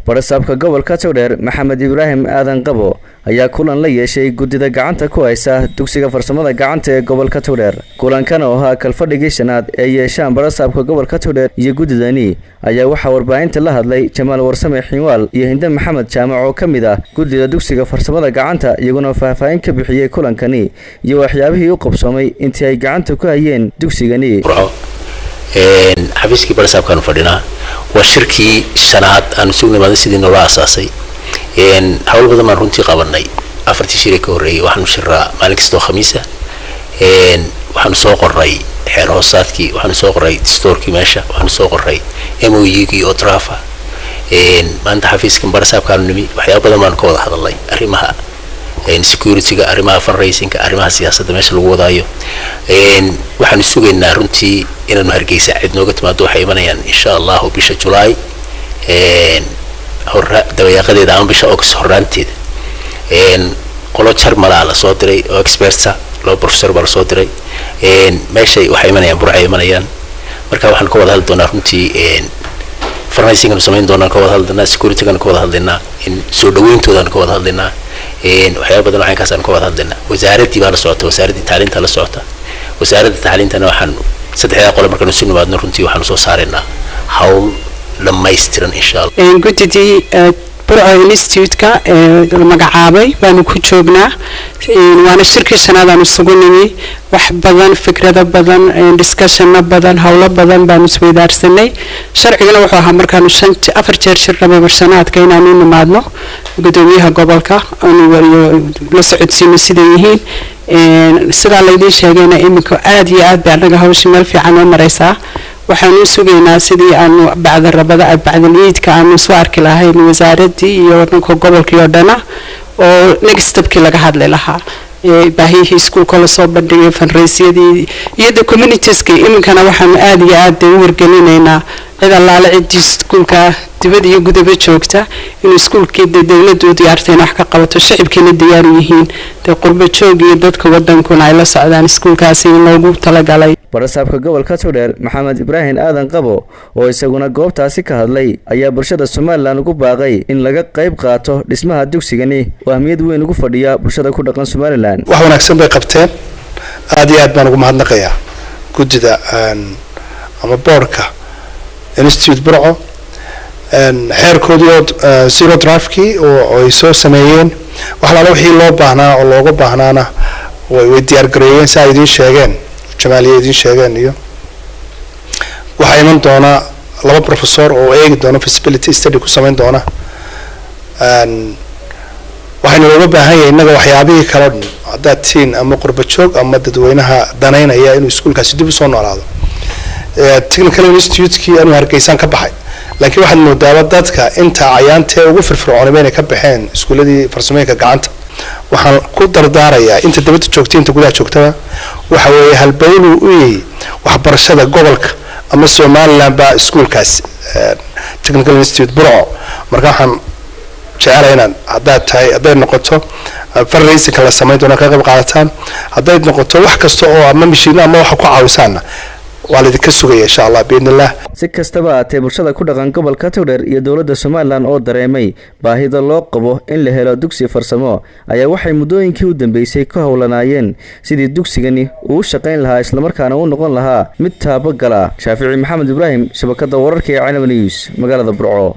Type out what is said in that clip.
Barasaabka gobolka Togdheer, Maxamed Ibraahim Aadan Qabo, ayaa kulan la yeeshay guddida gacanta ku haysa dugsiga farsamada gacanta ee gobolka Togdheer. Kulankan oo ahaa kalfadhigii shanaad ee yeeshaan barasaabka gobolka Togdheer iyo guddidani ayaa waxaa warbaahinta la hadlay Jamaal Warsame Xiinwaal iyo Hinde Maxamed Jaamac oo ka mid ah guddida dugsiga farsamada gacanta, iyaguna faahfaahin ka bixiyey kulankani iyo waxyaabihii u qabsoomay intii ay gacanta ku hayeen dugsigani. Xafiiskii barasaabkaanu fadhinaa. Waa shirkii shanaad aanu sugu nimaaday sidii noola asaasay. Hawl badan baan runtii qabanay afartii shir ee ka horreeyay. Waxaanu shiraa maalin kastoo Khamiisa. Waxaanu soo qorray xeer hoosaadkii, waxaanu soo qorray distoorkii meesha, waxaanu soo qorray MOU-gii oo draft ah. Maanta xafiiskan barasaabkaanu nimi. Waxyaaba badan baanu ka wada hadalnay: arrimaha security-ga, arrimaha fundraising-ka, arrimaha siyaasadda meesha lagu wadaayo. Waxaanu sugaynaa runtii inaanu Hargeysa cid nooga timaado. Waxay imanayaan, insha Allahu, bisha Julaay horra dabayaaqadeeda ama bisha August horraanteeda. Qolo Jarmalaa lasoo diray oo experts ah, laba professor baa lasoo diray. Meeshay waxay imanayaan, Burcay imanayaan. Marka waxaanu ka wada hadli doonaa runtii fundraising-anu samayn doonaan, ka wada hadlaynaa security-ganu, ka wada hadlaynaa in soo dhaweyntoodaanu ka wada hadlaynaa, waxyaaba badan oo caynkaas aanu ka wada hadlaynaa. Wasaaraddii baa la socota, wasaaraddii tacliinta la socota. Wasaaradda tacliintana waxaanu saddexdaa qole markaanu isu nimaadno runtii waxaanu soo saaraynaa hawl dhammaystiran, insha Allah. Guddidii Burco Institute-ka ee la magacaabay baanu ku joognaa. Waana shirkii shanaad aanu isugu nimi. Wax badan, fikrado badan, discussion-no badan, howlo badan baanu isweydaarsanay. Sharcigana wuxuu ahaa markaanu shan afar jeer shirnaba barshanaadka inaanu nimaadno gudoomiyaha gobolka aanu la socodsiino siday yihiin. Sidaa laydiin sheegayna, iminka aada iyo aad bay annaga hawsha meel fiican oo mareysaa. Waxaanu sugaynaa sidii aanu bacda rabada, bacdal ciidka aanu soo arki lahayn wasaaradii iyo dhanka gobolkii oo dhana oo next step-kii laga hadli lahaa, baahiyihii iskuulka lasoo bandhigay, fundraising-yadii iyo the communities-ka. Iminkana waxaanu aada iyo aad u wargelinaynaa cid allaale ciddii iskuulka dibad iyo gudaba joogta inuu iskuulkii dee dowladdu u diyaartay in wax ka qabato, shicibkiina diyaar u yihiin, dee qurbo joog iyo dadka wadankuna ay la socdaan iskuulkaasi in loogu talagalay. Barasaabka gobolka Togdheer, Maxamed Ibraahim Aadan Qabo, oo isaguna goobtaasi ka hadlay, ayaa bulshada Somaliland ugu baaqay in laga qayb qaato dhismaha dugsigani oo ahmiyad weyn ugu fadhiya bulshada ku dhaqan Somaliland. Wax wanaagsan bay qabteen. Aada iyo aad baan ugu mahadnaqayaa guddida ama board-ka Institute Burco. Xeerkoodii oo zero draft-kii oo ay soo sameeyeen, wax alaala wixii loo baahnaa oo looga baahnaana way diyaar gareeyeen, si ay idiin sheegeen, Jamaaliya idiin sheegeen. Iyo waxaa iman doona laba professor oo eegi doona, feasibility study ku samayn doona. Waxaynu looga baahan yahay innaga waxyaabihii kale o dhan, haddaad tiin ama qurba joog ama dadweynaha danaynaya inuu iskuulkaasi dib usoo noolaado. Technical Institute-kii anuu Hargeysaan ka baxay, laakiin waxaad moodaaba dadka inta cayaantee ugu firfircoonayba inay ka baxeen iskuuladii farsamooyinka gacanta. Waxaan ku dardaarayaa inta dabadda joogtay, inta gudaha joogtaba, waxa weeye halbowluu u yahay waxbarashada gobolka ama Somaliland baa iskuulkaas Technical Institute Burco. Marka waxaan jecelahay inaad haddaad tahay, hadday noqoto fundraising-ka la samayn doona, ka qayb qaadataan. Hadday noqoto wax kasta oo ama mishiino ama waxa ku caawisaanna, waa laydinka sugaya, insha Allah, biidni illah. Si kastaba aatee, bulshada ku dhaqan gobolka Togdheer iyo dowladda Somaliland oo dareemay baahida loo qabo in la helo dugsi farsamo ayaa waxay muddooyinkii u dambeysay ku howlanaayeen sidii dugsigani uu u shaqayn lahaa, islamarkaana u noqon lahaa mid taabagala. Shaafici Maxamed Ibraahim, shabakadda wararka ee Canab News, magaalada Burco.